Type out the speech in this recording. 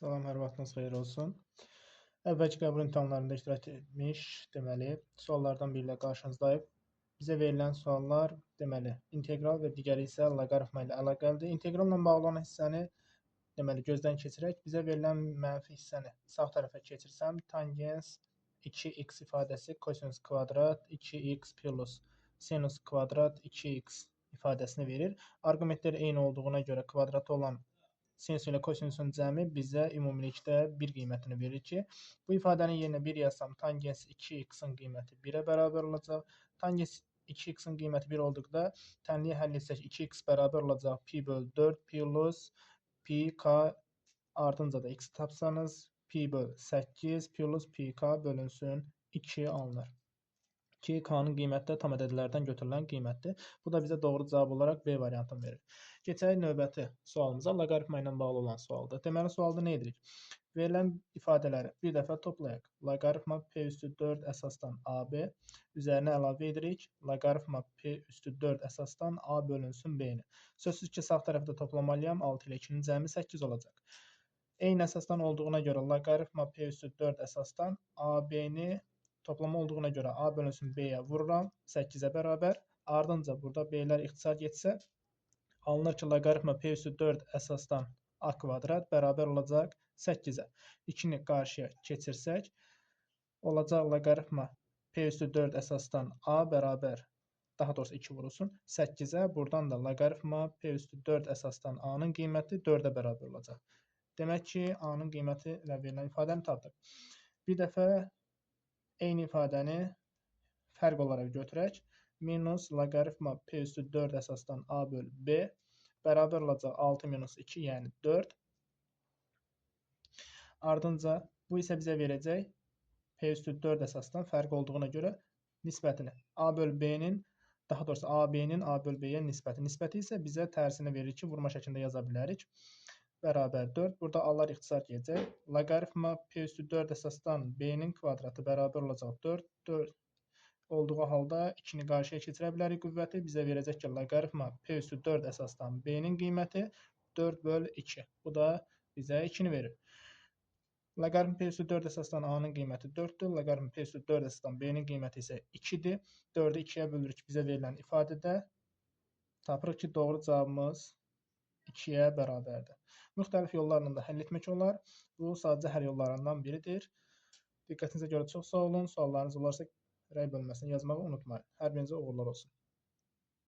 Salam, hər vaxtınız xeyir olsun. Əvvəlki qəbul imtahanlarında iştirak etmiş, deməli, suallardan biri ilə qarşınızdayıq. Bizə verilən suallar, deməli, integral və digəri isə loqaritma ilə əlaqəlidir. İntegralla bağlı olan hissəni, deməli, gözdən keçirək. Bizə verilən mənfi hissəni sağ tərəfə keçirsəm, tangens 2x ifadəsi kosinus kvadrat 2x plus sinus kvadrat 2x ifadəsini verir. Arqumentlər eyni olduğuna görə kvadratı olan sinus ilə kosinusun cəmi bizə ümumilikdə 1 qiymətini verir ki, bu ifadənin yerinə 1 yazsam, tangens 2x-in qiyməti 1-ə bərabər olacaq. Tangens 2x-in qiyməti 1 olduqda tənliyi həll etsək 2x bərabər olacaq pi böl 4 plus pi k, ardınca da x tapsanız pi böl 8 plus pi k bölünsün 2 alınır. Ki, k-nın qiyməti də tam ədədlərdən götürülən qiymətdir. Bu da bizə doğru cavab olaraq B variantını verir. Keçək növbəti sualımıza. Loqaritma ilə bağlı olan sualdır. Deməli, sualda nə edirik? Verilən ifadələri bir dəfə toplayaq. Loqaritma p üstü 4 əsasdan AB üzərinə əlavə edirik. Loqaritma p üstü 4 əsasdan A bölünsün B-ni. Sözsüz ki, sağ tərəfdə toplamalıyam. 6 ilə 2-nin cəmi 8 olacaq. Eyni əsasdan olduğuna görə loqaritma p üstü 4 əsasdan AB-ni toplama olduğuna görə A bölünsün B-yə vururam 8-ə bərabər. Ardınca burada B-lər ixtisar getsə, alınır ki, loqaritma p üstü 4 əsasdan A kvadrat bərabər olacaq 8-ə. 2-ni qarşıya keçirsək, olacaq loqaritma p üstü 4 əsasdan A bərabər, daha doğrusu 2 vurulsun, 8-ə. Buradan da loqaritma p üstü 4 əsasdan A-nın qiyməti 4-ə bərabər olacaq. Demək ki, A-nın qiyməti ilə verilən ifadəni tapdıq. Bir dəfə eyni ifadəni fərq olaraq götürək. Minus loqaritma p üstü 4 əsasdan A böl B bərabər olacaq 6 minus 2, yəni 4. Ardınca bu isə bizə verəcək p üstü 4 əsasdan fərq olduğuna görə nisbətini. A böl B-nin, daha doğrusu AB-nin A böl B-yə nisbəti. Nisbəti isə bizə tərsini verir ki, vurma şəklində yaza bilərik. Bərabər 4. Burada A-lar ixtisar gedəcək. Loqaritma p üstü 4 əsasdan B-nin kvadratı bərabər olacaq 4. 4 olduğu halda 2-ni qarşıya keçirə bilərik qüvvəti. Bizə verəcək ki, loqaritma p üstü 4 əsasdan B-nin qiyməti 4 böl 2. Bu da bizə 2-ni verir. Loqaritma p üstü 4 əsasdan A-nın qiyməti 4-dür. Loqaritma p üstü 4 əsasdan B-nin qiyməti isə 2-dir. 4-ü 2-yə bölürük bizə verilən ifadədə. Tapırıq ki, doğru cavabımız 2-yə bərabərdir. Müxtəlif yollarla da həll etmək olar. Bu sadəcə həll yollarından biridir. Diqqətinizə görə çox sağ olun. Suallarınız olarsa rəy bölməsinə yazmağı unutmayın. Hər birinizə uğurlar olsun.